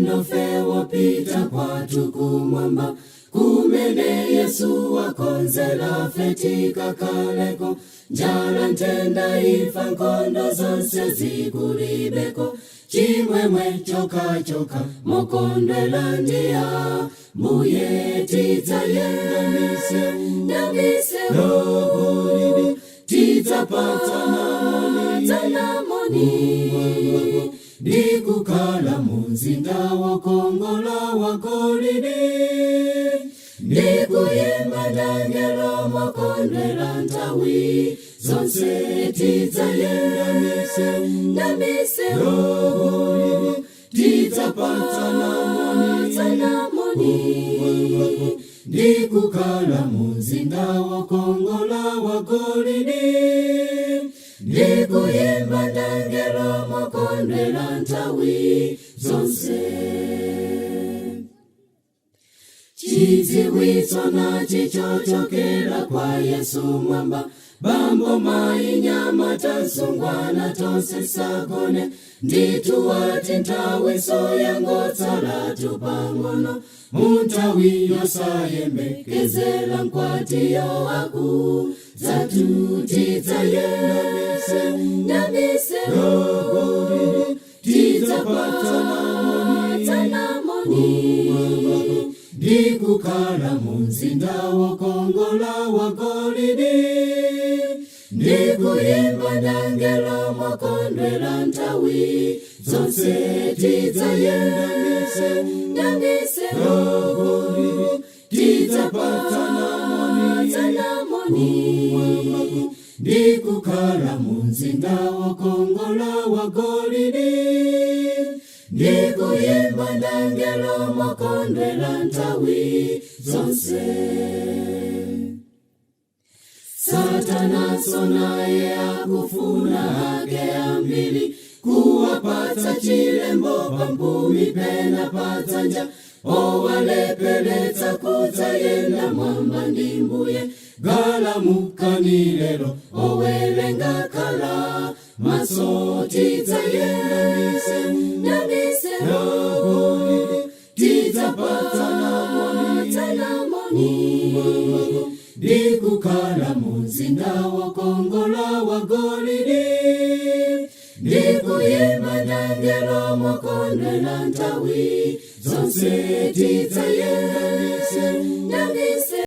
Ulendo wopita kwathu kumwamba, kumene Yesu wakonzela fe tikakaleko. Njala, nthenda, imfa, nkhondo zonse zikulibeko. Chimwemwe chokhachokha mokondwela ndi Ambuye. Tidzayenda misewu, tidzapatsana moni, ndikukhala mumzinda wokongola wa golide, ndikuyimba ndi angelo mokondwela nthawi zonse. Tidzayenda misewu, tidzapatsana moni, ndikukhala mumzinda wokongola wa golide, ndikuyimba ndi angelo mokondwela nthawi zonse. Chidziwitso nachi chochokera kwa Yesu mwamba: bambo, mayi, nyamata, msungwana, tonse sagone. Ndithu wati nthawi yangotsala pang'ono, munthawi yosayembekezera mkwatiyo akudzatu. Tidzayenda misewu, tidzapatsana moni, ndikukhala mumzinda wokongola wa golide, ndikuyimba ndi angelo mokondwela nthawi zonse. Tidzayenda misewu, tidzapatsana moni, ndikukhala mumzinda wokongola wa golide, ndikuyimba ndi angelo mokondwela nthawi zonse. Satana naye akufuna ake ambiri, kuwapatsa chilembo pamphumi pena padzanja, owalepeletsa kudzayenda mwamba ndi Mbuye. Galamukani lero, owerenga khala maso. Tidzayenda misewu, tidzapatsana moni, ndikukhala mumzinda wokongola wa golide, ndikuyimba ndi angelo mokondwela nthawi zonse. Tidzayenda misewu.